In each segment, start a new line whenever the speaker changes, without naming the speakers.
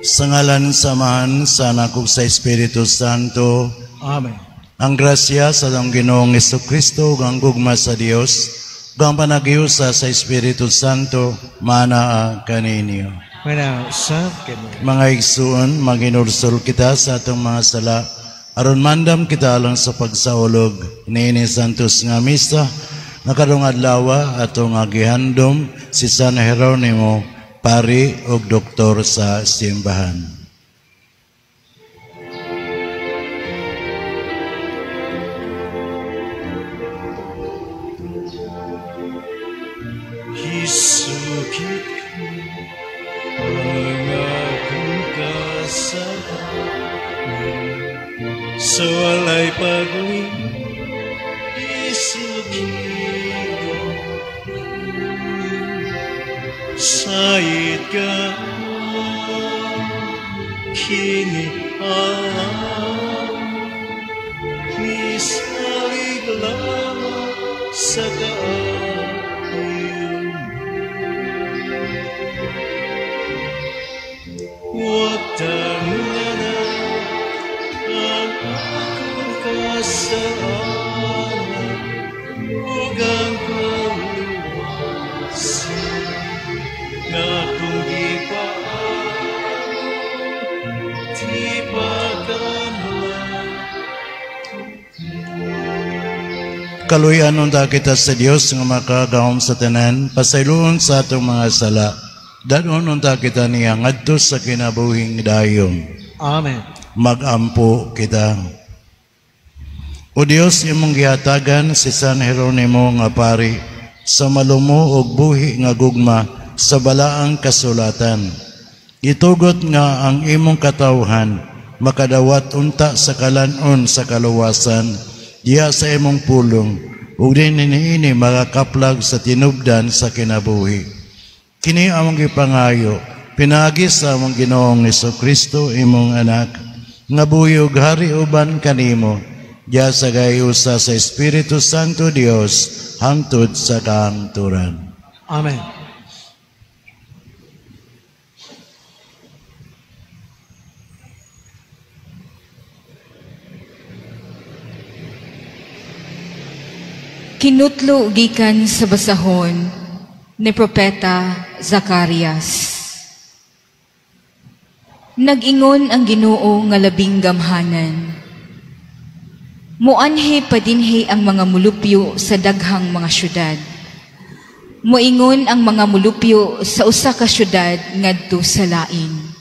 Sa ngalan sa Amahan, sa Anak ug sa Espiritu Santo.
Amen.
Ang grasya sa atong Ginoong Hesukristo ug ang gugma sa Dios ug ang panaghiusa sa Espiritu Santo manaa kaninyo.
Manausab kami.
Mga igsuon, maghinulsol kita sa atong mga sala aron mandam kita alang sa pagsaulog niini Santos nga misa nga karong adlaw atong gihandom si San Jeronimo, pari ug doktor sa simbahan.
Hisukit ko ang akong kasalanan sa walay pagli. Isukit ko sayid ka kini alam misalig lamang sa kaayo. Huwag tanganan ang akong kasalanan ug ang kaluwasan nga akong gipaamo di pa kanlan.
Kaluyan unta kita sa Dios nga makagahom sa tanan, pasayloon sa atong mga sala. Dadon unta kita niya ngadto sa kinabuhing dayon.
Amen.
Magampo kita. O Dios, imong gihatagan si San Jeronimo nga pari sa malumo og buhi nga gugma sa balaang kasulatan. Itugot nga ang imong katawhan makadawat unta sa kalan-on sa kaluwasan diha sa imong pulong ug dinhi niini makakaplag sa tinubdan sa kinabuhi. Kini among gipangayo pinaagi sa among Ginoong Hesukristo imong anak nga buhi ug hari uban kanimo diha sa gayusa sa Espiritu Santo Dios hangtod sa kahangturan.
Amen.
Kinutlo gikan sa basahon ni Propeta Zacarias. Nag-ingon ang Ginoo nga labing gamhanan. Muanhi padinhi ang mga mulupyo sa daghang mga syudad. Muingon ang mga mulupyo sa usa ka syudad ngadto sa lain.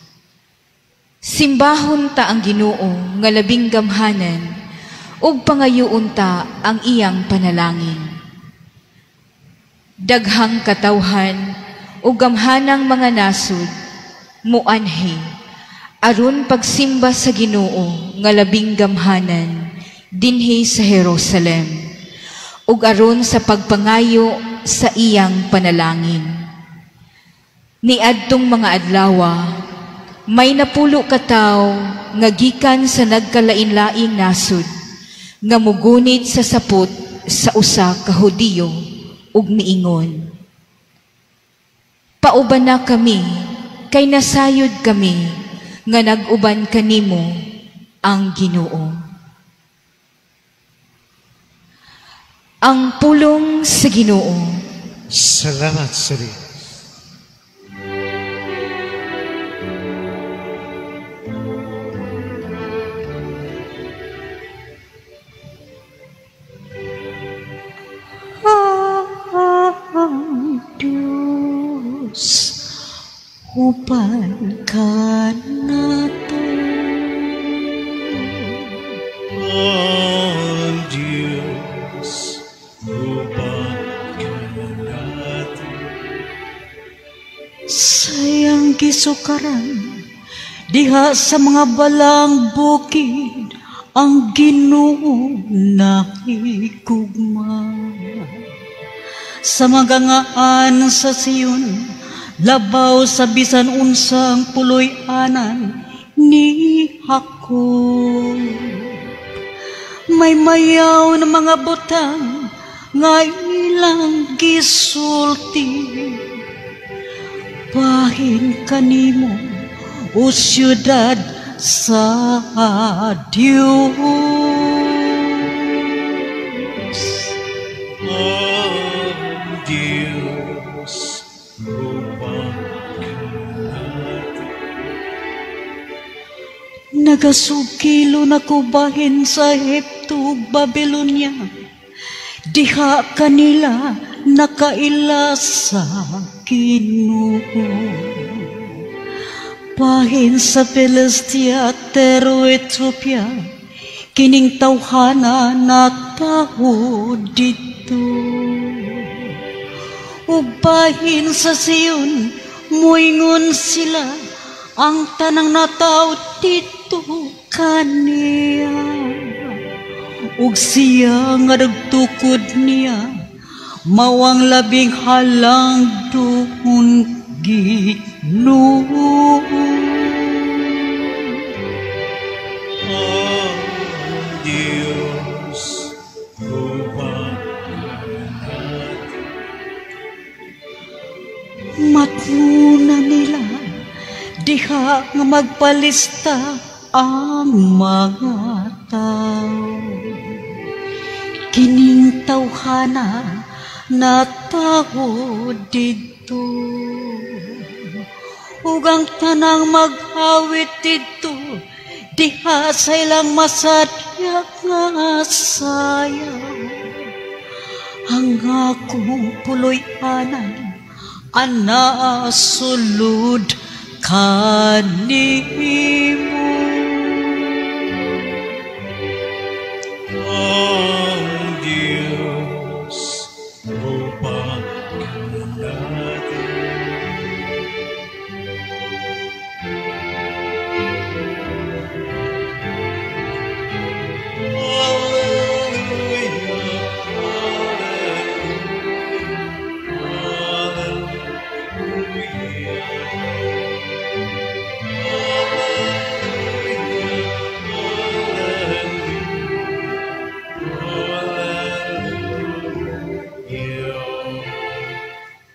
Simbahon ta ang Ginoo nga labing gamhanan ug pangayoon ta ang iyang panalangin. Daghang katawhan ug gamhanang mga nasud muanhi aron pagsimba sa Ginoo nga labing gamhanan dinhi sa Jerusalem ug aron sa pagpangayo sa iyang panalangin. Niadtong mga adlawa, may napulo ka tawo nga gikan sa nagkalain-laing nasud nga mugunit sa sapot sa usa ka Hudiyo ug miingon, Pauban na kami kay nasayod kami nga nag-uban kanimo ang Ginoo. Ang pulong sa Ginoo.
Salamat sa Diyos.
Ang Diyos uban kanato.
Ang Diyos uban kanato.
Sayang gisukaran diha sa mga balang bukid ang Ginoo nahigugma. Sa magangaan sa Sion, labaw sa bisan unsang puloy-anan ni Jacob. May mayaw na mga butang nga ilang gisulti. Bahin kanimo, o siyudad sa Diyos.
Ang Diyos, upang kanato.
Nagasugkilo na ko bahin sa Ehipto ug Babilonia. Diha kanila nakaila sa Ginoo. Bahin sa Filistia, Tero, Ethiopia, kining tawhana natawo didto. Ug bahin sa Sion, muingon sila, ang tanang natawo didto kaniya. Ug siya nga nagtukod niya, mao ang labing halangdon Ginoo.
Ang Diyos, upang kanato.
Matnuna nila, diha nga magpalista ang mga tao. Kining tawhana natawo didto. Ug ang tanang mag-awit didto, diha sa ilang masadya nga sayaw. Ang akong puloy-anan, anaa sulod kanimo.
Ang Diyos, upang kanato.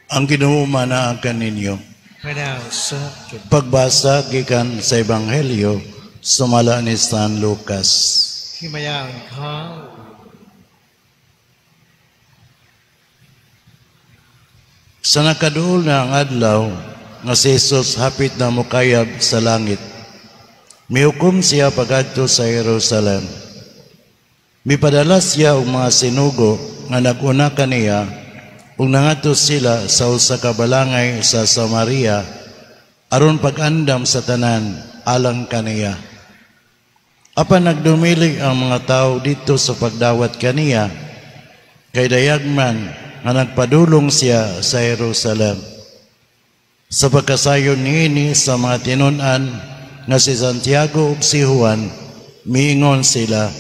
Ang Ginoo manaa kaninyo. Pagbasa gikan sa Ebanghelyo sumala ni San Lucas.
Himayang ka.
Sa nakaduol na ang adlaw nga si Jesus hapit na mukayab sa langit, mihukom siya pagadto sa Jerusalem. Mipadala siya og mga sinugo nga nag-una kaniya ug nangadto sila sa usa ka balangay sa Samaria aron pag-andam sa tanan alang kaniya. Apan nagdumili ang mga tawo didto sa pagdawat kaniya, kay dayagman nga nagpadulong siya sa Jerusalem. Sa pagkasayon niini sa mga tinun-an nga si Santiago ug si Juan, miingon sila,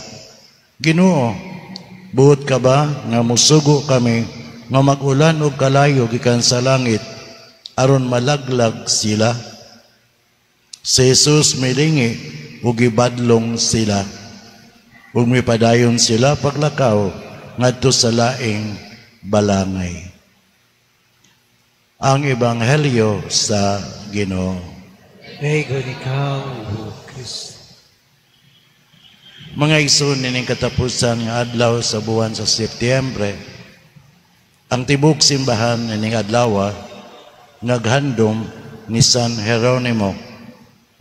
Ginoo, buot ka ba nga musugo kami nga mag-ulan og kalayo gikan sa langit aron malaglag sila? Si Jesus milingi ug gibadlong sila, ug mipadayon sila paglakaw ngadto sa laing balangay. Ang Ebanghelyo sa Ginoo.
Dayon ikaw, O Kristo.
Mga igsoon, nining katapusan nga adlaw sa buwan sa Setyembre, ang tibok simbahan nining adlawa naghandom ni San Jeronimo,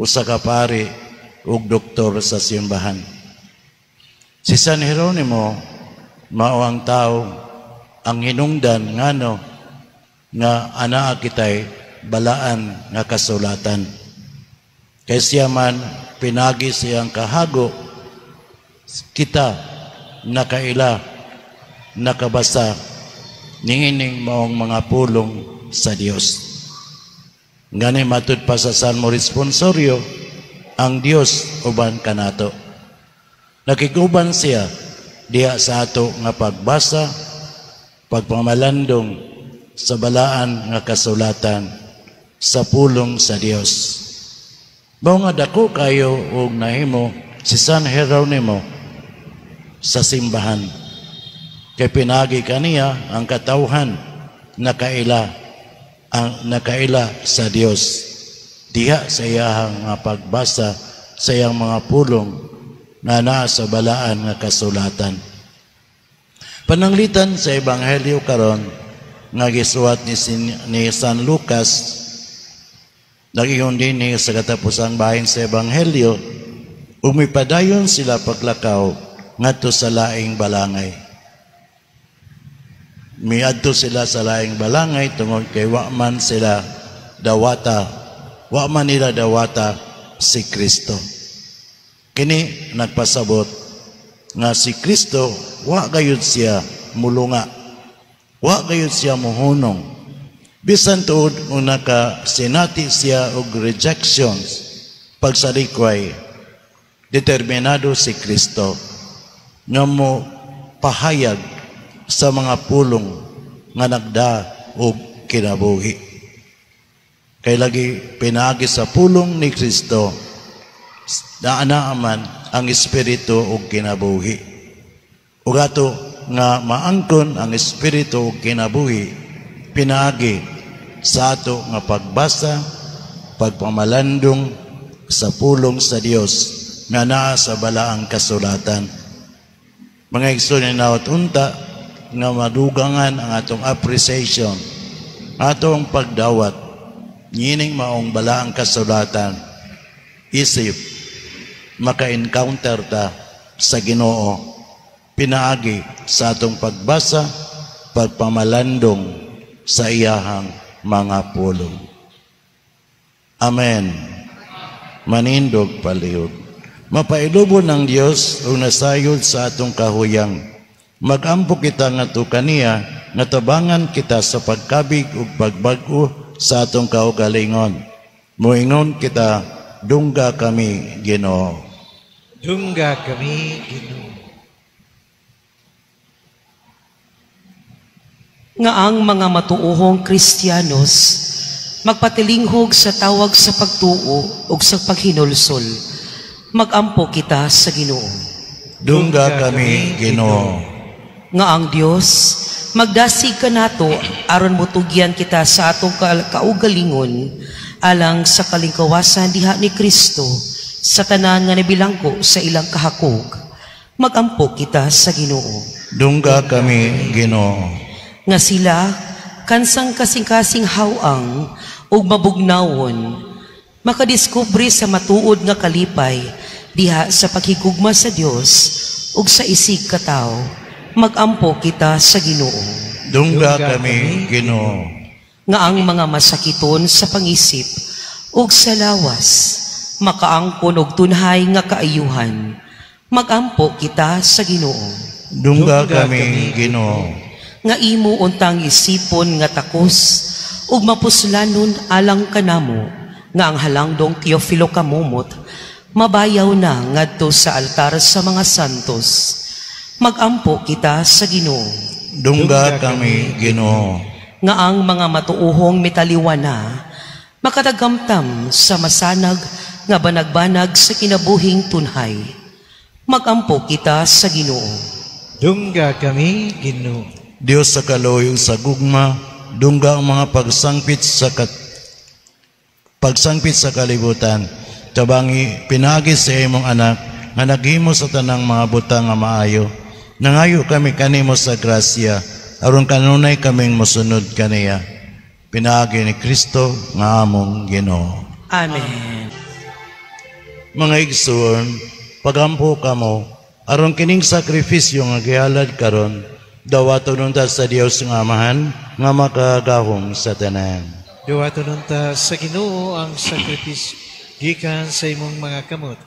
usa ka pari ug doktor sa simbahan. Si San Jeronimo mao ang tawo ang hinungdan ngano nga anaa kitay balaan nga kasulatan. Kay siya man pinagi siyang kahago, kita nakaila, nakabasa niining maong mga pulong sa Dios. Ngani matud pa sa Salmo Responsorio, ang Dios uban kanato. Nakiguban siya diha sa ato nga pagbasa, pagpamalandong sa balaan nga kasulatan sa pulong sa Dios. Mao nga dako kayo og nahimo si San Jeronimo sa simbahan. Kay pinagi kaniya ang katawhan nakaila sa Dios. diha sa iyahang nga pagbasa sa iyang mga pulong nga naa sa balaan nga kasulatan. Pananglitan sa Ebanghelyo karon nga gisuwat ni San Lucas, nag-ingon dinhi sa katapusang bahin sa Ebanghelyo, ug mipadayon sila paglakaw ngadto sa laing balangay. Miadto sila sa laing balangay tungod kay wa man sila dawata, wa man nila dawata si Kristo. Kini nagpasabot nga si Kristo wa gayud siya mulunga, wa gayud siya muhunong. Bisan tuod kung nakasinati siya og rejections, pagsalikway, determinado si Kristo nga mo pahayag sa mga pulong nga nagda og kinabuhi. Kay lagi pinaagi sa pulong ni Kristo na naaman ang espiritu og kinabuhi. Ug ato nga maangkon ang espiritu og kinabuhi pinaagi sa ato nga pagbasa, pagpamalandong sa pulong sa Dios nga naa sa balaang kasulatan. Mga igsoon, hinaot unta nga madugangan ang atong appreciation, atong pagdawat niining maong balaang kasulatan, isip maka-encounter ta sa Ginoo pinaagi sa atong pagbasa, pagpamalandong sa iyahang mga pulong. Amen. Manindog palihog. Mapailubon ng Dios ug nasayod sa atong kahuyang. Magampo kita ngadto kaniya nga tabangan kita sa pagkabig ug pagbag-o sa atong kaugalingon. Moingon kita, dungga kami, Ginoo.
Dungga kami, Ginoo.
Nga ang mga matuohong Kristiyanos magpatilinghog sa tawag sa pagtuo ug sa paghinulsol. Magampo kita sa Ginoo.
Dungga kami, Ginoo.
Nga ang Dios magdasig kanato aron motugyan kita sa atong kaugalingon alang sa kalingkawasan diha ni Kristo sa tanan nga nabilanggo sa ilang kahakog. Magampo kita sa Ginoo.
Dungga kami, Ginoo.
Nga sila kansang kasing-kasing hawang ug mabugnawon makadiskubre sa matuod nga kalipay diha sa paghigugma sa Dios ug sa isig katawo. Magampo kita sa Ginoo.
Dungga kami, Ginoo.
Nga ang mga masakiton sa pangisip ug sa lawas makaangkon og tunhay nga kaayuhan. Magampo kita sa Ginoo.
Dungga kami, Ginoo.
Nga imo untang isipon nga takos ug mapuslanon alang kanamo nga ang halangdong Teofilo Kamumot mabayaw na ngadto sa altar sa mga santos. Magampo kita sa Ginoo.
Dungga kami, Ginoo.
Nga ang mga matuohong mitaliwana makatagamtam sa masanag nga banagbanag sa kinabuhing tunhay. Magampo kita sa Ginoo.
Dungga kami, Ginoo.
Dios sa kaloy ug sa gugma, dungga ang mga pagsangpit sa kalibutan. Tabangi pinaagi sa imong anak nga naghimo sa tanang mga butang nga maayo. Nangayo kami kanimo sa grasya aron kanunay kaming mosunod kaniya. Pinaagi ni Kristo nga among Ginoo.
Amen.
Mga igsoon, pagampo kamo aron kining sakripisyo nga gihalad karon dawaton unta sa Dios nga Amahan nga makagahom sa tanan.
Dawaton unta sa Ginoo ang sakripisyo gikan sa imong mga kamot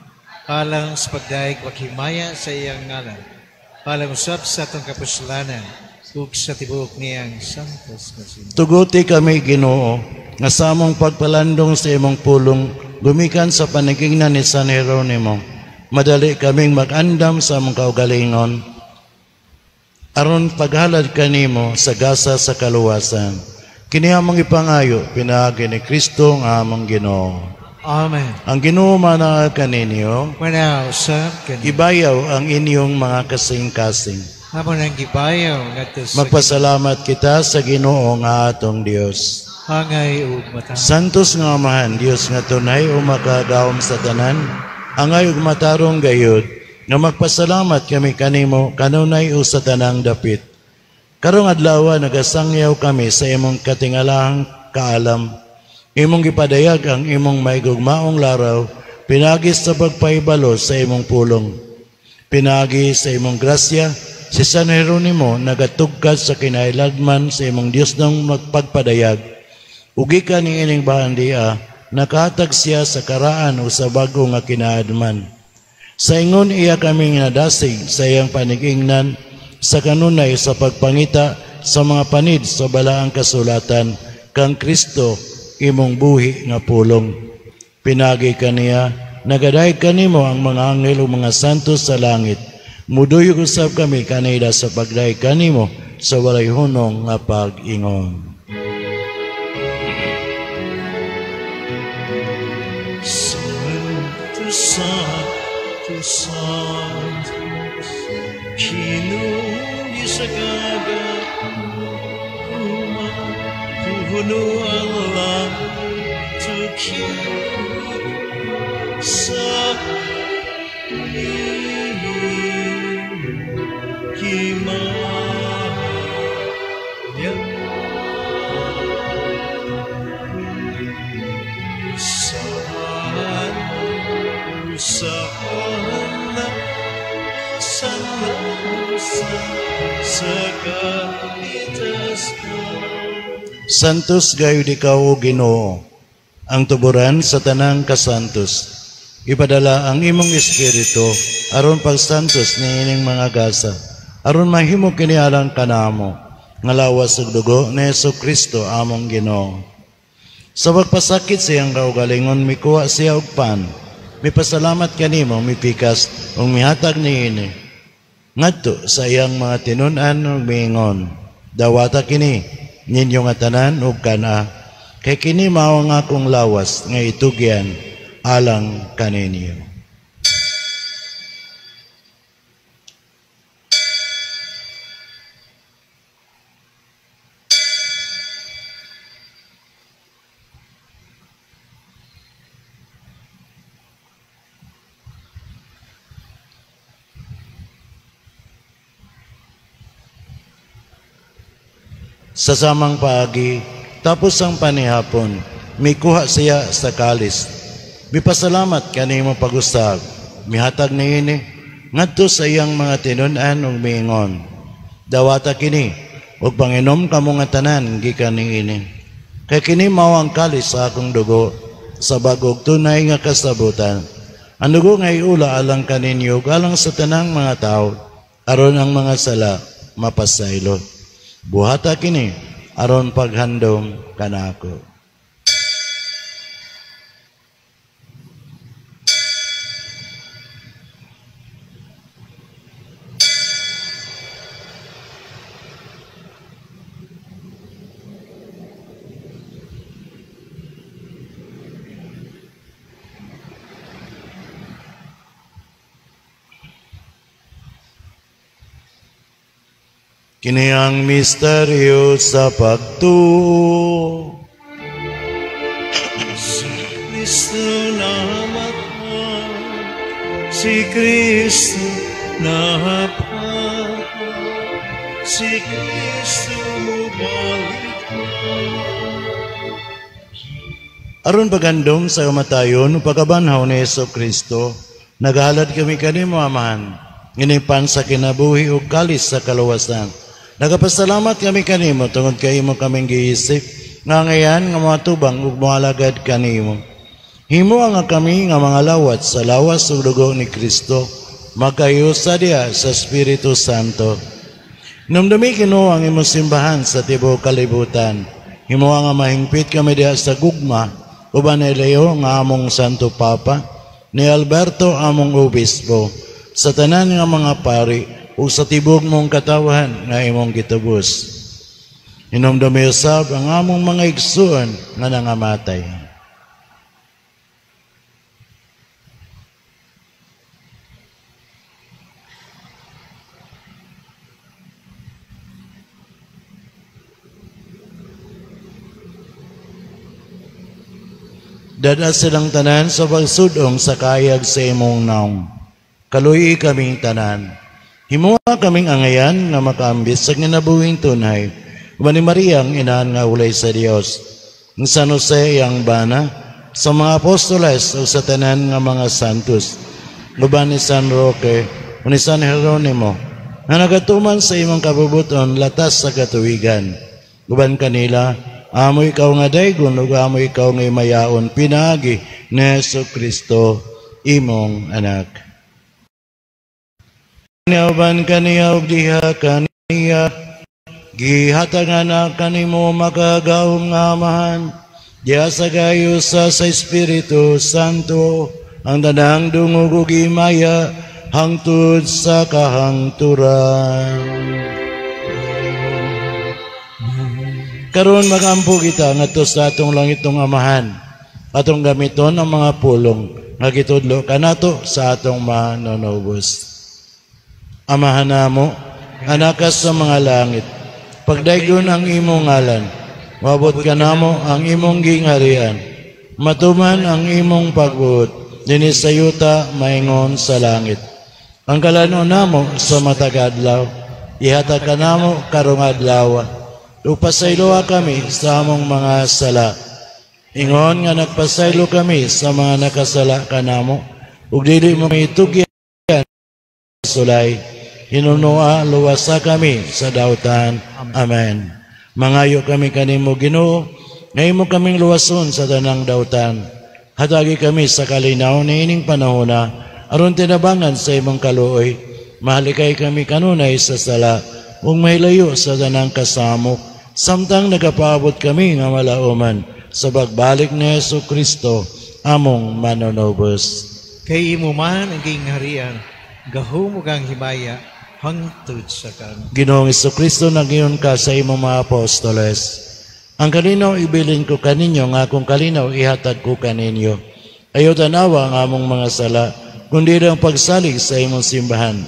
alang sa pagdaig paghimaya sa iyang ngalan, alang usab sa atong kapuslanan ug sa tibuok niyang santos nga simbahan.
Tuguti kami, Ginoo, nga sa among pagpalandong sa imong pulong gumikan sa panagingnan ni San Jeronimo, madali kaming mag-andam sa among kaugalingon aron paghalad kanimo sa gasa sa kaluwasan. Kini among ipangayo pinaagi ni Kristo nga among Ginoo.
Amen.
Ang Ginoo manaa kaninyo,
Manaw sa kanino.
Ibayaw ang inyong mga kasing-kasing.
Amo nang gibayaw ngadto sa
Magpasalamat kita sa Ginoo nga atong Dios.
Angay ug matarong.
Santos nga Amahan, Dios nga tunay o makagawom sa tanan, angay ug matarong gayud, nga magpasalamat kami kanimo kanunay o sa tanang dapit. Karong adlaw nagasangyaw kami sa imong katingalahang kaalam. Imong gipadayag ang imong maigugmaong laraw, pinagi sa pagpahibalo sa imong pulong. Pinagi sa imong grasya, si San Jeronimo nagatugkad sa kinailadman sa imong Dios ng magpagpadayag. Ugi ka ni ining bahandia, nakahatag siya sa karaan o sa bago nga kinaadman. Sa ingon iya kaming nadasig sa iyang panigingnan, sa kanunay sa pagpangita sa mga panid sa balaang kasulatan, kang Kristo imong buhi nga pulong. Pinagi kaniya, nagadayeg kanimo ang mga anghel ug mga santos sa langit. Muduyog usab kami kanila sa pagdayeg kanimo sa walay hunong nga pag-ingon.
Santo, Santo, Santo, Ginoong Diyos sa kagaguma, puno ang langit ug sa himaya. Sana, sana, sa kalitas.
Santos gayud ikaw, o Ginoo, ang tuburan sa tanang kasantos. Ipadala ang imong espiritu aron pagsantos niining mga gasa, aron mahimo kini alang kanamo nga lawas ug dugo ni Hesus Kristo among Ginoo. Sa pagpasakit sa iyang kaugalingon, mikuha siya og pan, mipasalamat kanimo, mipikas ug mihatag niini ngadto sa iyang mga tinun-an ug miingon, dawata kini ninyo nga tanan ug kana, kay kini mao ang akong lawas nga itugyan alang kaninyo. Sa samang paagi, tapos ang panihapon, mikuha siya sa kalis. Mipasalamat kanimo pag-usab, mihatag niini ngadto sa iyang mga tinun-an ug miingon, dawata kini ug panginom kamo nga tanan gikan niini. Kay kini mao ang kalis sa akong dugo sa bag-ong tunay nga kasabutan. Ang dugo nga iula alang kaninyo ug alang sa tanang mga tawo, aron ang mga sala mapasaylo. Buhata kini aron paghandom kanako. Kini ang misteryo sa pagtuo.
Si Kristo namatay, si Kristo napatay, si Kristo mubalik.
Aron pagandom sa kamatayon ug pagkabanhaw ni Hesus Kristo, naghalad kami kanimo, Amahan, nginipan sa kinabuhi ug kalis sa kaluwasan. Nagapasalamat kami kanimo tungod kay imo kaming giisip nga ngayan nga moatubang ug moalagad kanimo. Himo nga kami nga mga lawat sa lawas ug dugo ni Kristo, magkayusa diha sa Espiritu Santo. Numdumi Ginoo ang imong simbahan sa tibuok kalibutan. Himo nga mahingpit kami diha sa gugma uban ni Leo nga among Santo Papa, ni Alberto among obispo, sa tanan nga mga pari ug sa tibuok mong katawhan nga imong gitubos. Hinumdumi usab ang among mga igsuon nga nangamatay. Dada silang tanan sa pagsudong sa kayag sa imong naong. Kaluyi kaming tanan. Himuha kaming angayan nga makaambit sa kinabuhing tunay. Uban ni Maria ang inahan nga ulay sa Dios. Ang San Jose iyang bana, sa mga apostoles o sa tanan nga mga santos. Uban ni San Roque o ni San Jeronimo, nga nagatuman sa imong kabubuton latas sa katuwigan. Uban kanila, amo ikaw nga daygon ug amo ikaw nga imayaon pinaagi ni Hesus Kristo imong anak. Uban kaniya ug diha kaniya gihatagan na kanimo makagahom nga Amahan diha sa gayo sa Espiritu Santo ang tanang dungog ug himaya hangtod sa kahangturan. Karon magampo kita ngadto sa atong langitong Amahan, atong gamiton ang mga pulong nga gitudlo kanato sa atong manunubos. Amahan namo, anak ka sa mga langit, pagdaygon ang imong ngalan, moabot kanamo ang imong gingharian, matuman ang imong pagbuot, dinhi sa yuta maingon sa langit. Ang kalanon namo sa matag adlaw, ihatag kanamo karong adlaw, upasayloa kami sa among mga sala. Ingon nga nagpasaylo kami sa mga nakasala kanamo, ug dili mo mitugyan sulay, hinunoa luwasa kami sa dautan. Amen. Mangayo kami kanimo Ginoo, ngaymo kaming luwason sa tanang dautan. Hatagi kami sa kalinaw niining panahona, aron tinabangan sa imong kaluoy. Mahalikay kami kanunay sa sala, ug mahilayo sa tanang kasamok, samtang nagapaabot kami nga malauman sa pagbalik ni Hesus Kristo among manunubos.
Kay imo man ang gingharian, gahom ug ang himaya hangtod sa karon.
Ginoong Hesukristo, nagyon ka sa imong mga apostoles. Ang kalinaw ibilin ko kaninyo, nga akong kalinaw ihatag ko kaninyo. Ayaw tanawa ang among mga sala, kundi ang pagsalig sa imong simbahan.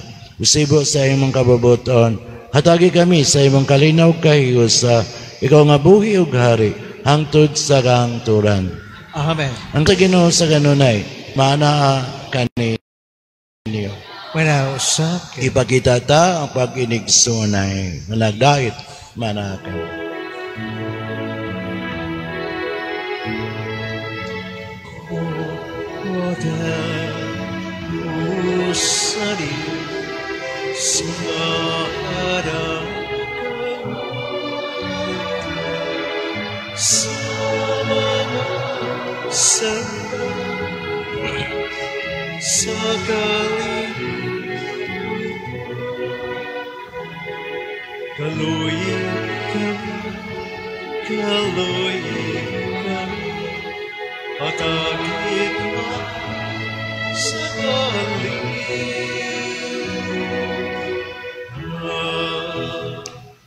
Usibo sa imong kabubuton, hatagi kami sa imong kalinaw kahiusa, ikaw nga buhi ug hari, hangtod sa kahangturan.
Amen.
Ang Ginoo sa kanunay, maanaa kaninyo.
Wala usap.
Ipakita ta ang pag-inigsunay. Malagdait, manakaw.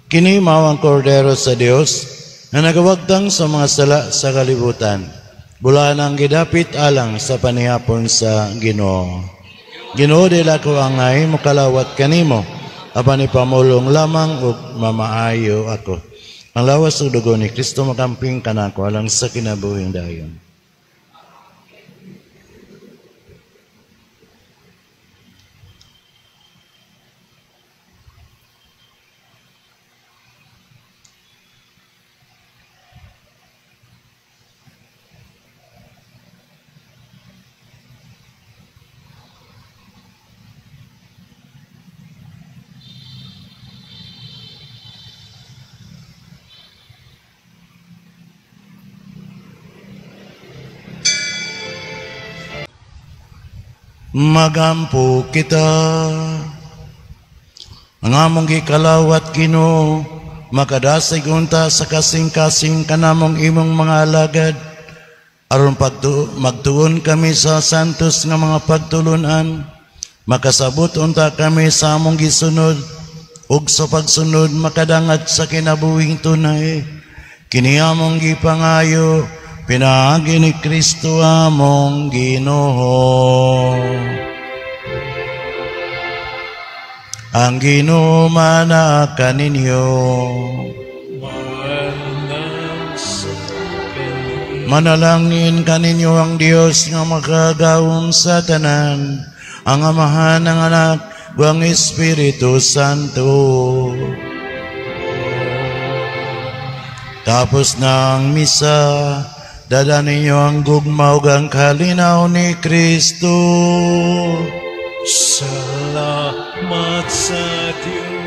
Kini mao ang kordero sa Dios na nagawagtang sa mga sala sa kalibutan. Bulaan ang gidapit alang sa panihapon sa Ginoo. Ginoo, dili ako angay mokalawat kanimo, apan ipamulong lamang ug mamaayo ako. Ang lawas ug dugo ni Kristo makamping kanako alang sa kinabuhing dayon. Magampo kita. Ang among gikalawat Ginoo, makadasig unta sa kasing-kasing kanamong imong mga alagad, aron magtuon kami sa santos nga mga pagtulunan, makasabot unta kami sa among gisunod, ug sa pagsunod makadangat sa kinabuhing tunay. Kini among gipangayo pinaagi ni Kristo among Ginoo. Ang Ginoo manaa kaninyo. Manalangin kaninyo ang Dios nga makagagahom sa tanan, ang Amahan, ang Anak, ug ang Espiritu Santo. Tapos na ang misa, dala ninyo ang gugma ug ang kalinaw ni Kristo.
Salamat sa Diyos.